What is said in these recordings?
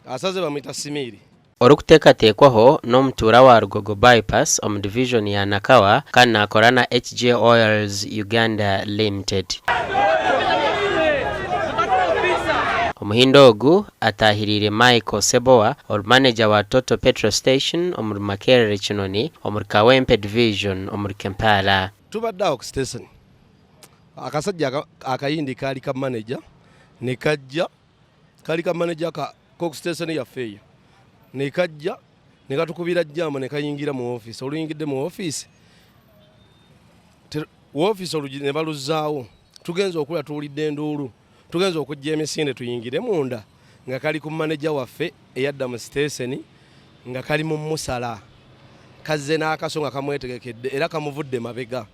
Asaze bamwita Simiiri. Orikuteekateekwaho n'omutuura wa Lugogo Bypass omu divijoni ya Nakawa kandi naakora na HJ Oils Uganda Limited. Omuhindi ogu ataahiriire Michael Sebowa ori maneja wa Total Petrol Station omuri Makerere Kinoni omuri Kawempe Division omuri Kampala. Tubadde aho ku siteseni, akasajja akayindi kaali ka maneja nikajja Kali ka manager ka k'oku station yaffe eyo ne kajja ne katukubira jjaamu ne kayingira mu ofiisi. Oluyingidde mu ofiisi woofiisi olugi ne baluzzaawo. Tugenze okulaba tuwulidde enduulu, tugenze okujja emisinde tuyingire munda nga kali ku maneja waffe eyadda mu siteeseni nga kali mu musala. Kazze n'akaso nga kamwetegekedde era kamuvudde mabega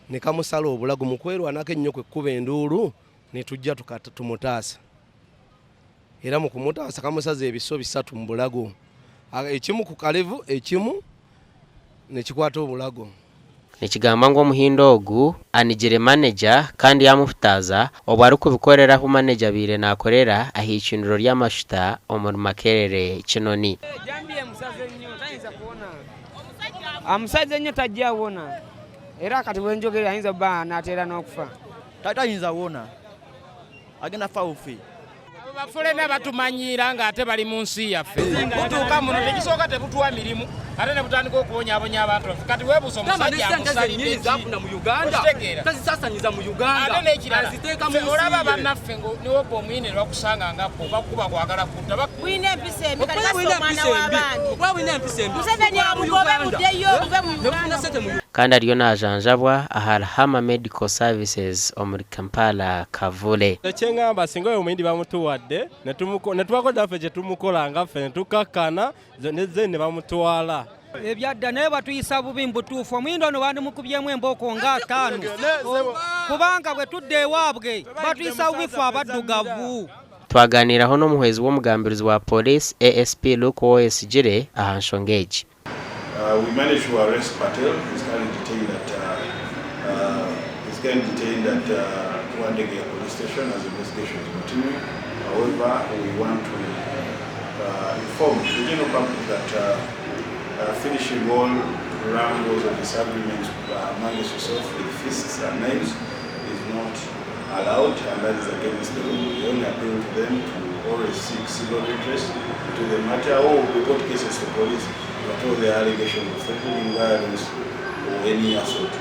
ne kamusala obulago. Mu kwerwanako ennyo kwe kukuba enduulu ne tujja tumutaasa era mu kumutaasa kamusaze ebiso bisatu mu bulago, ekimu ku kalevu ekimu ne kikwata obulago. Nikigambwa ngu omuhindi ogu anigire maneja kandi yamuhutaaza obwo arikubikorera ahu maneja abaire nakorera ah'eicundiro ry'amashuta omuri Makerere Kinoni. Amusaze nnyo tajja wona era kati wenjogerera ayinza obba anaatera n'okufa. Tayinza wona agenda fa bufi. Abo bafulena batumanyiira ng'ate bali mu nsi yaffe. Butuuka muno tekisooka tebutuwa mirimu ate ne butandika okubonyaabonya abantu baffe. Kati weebuuza omusajja amusalidde ki? Okitegeera? Ate n'ekirala ffe olaba bannaffe newobba omuyini ne bakusanga nga bo bakukuba kwagala kutta. Bulina empisa embi kati kassa omwana w'abandi. Museveni amugobe muddeyo muve mu Uganda. Kandi ariyo najanjabwa aha Rahama Medical Services omuri Kampala Kavule. Kyengamba singa oyo omuyindi bamutuwadde netubaako naffe kyetumukola nga ffe netukakkana then nebamutwala. Ebyadda naye batuyisa bubi mubutuufu omuyindi ono bandimukubyemu embooko nga ataano kubanga bwetudda ewaabwe batuyisa bubi ffe abaddugavu. Twaganiiraho n'omuhwezi w'omugambirizi wa Pooriisi ASP Luke Owoyesigyire aha nshonga egi. We managed to arrest Patel, he's currently detained at he's currently detained at Wandegeya police station as investigations continue. However, we want to inform the general public that finishing all wrangles or disagreements amongst yourself with fists and knives is not allowed and that is against the law. We only appeal to them to always seek civil redress to the matter or report cases to police if at all there are allegations of threatening violence or any assault.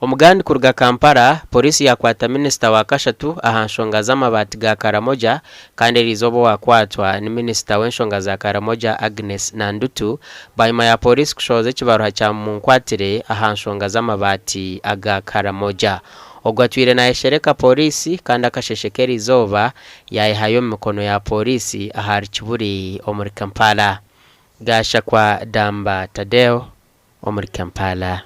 Omugandi kuruga Kampala, Pooriisi yakwata minisita wa kashatu aha nshonga z'amabaati ga Karamoja Kandi eriizooba owaakwatwa ni minisita w'enshonga za Karamoja Agnes Nandutu bwanyima ya pooriisi kushohoza ekibaruha kya Munkwatire aha nshonga z'amabaati aga Karamoja. Ogu atwire naayeshereka pooriisi kandi akasheeshe k'eriizooba yaayehayo omu mikono ya pooriisi ahari Kibuli omuri Kampala. Gashakwa Damba Tadeo omuri Kampala.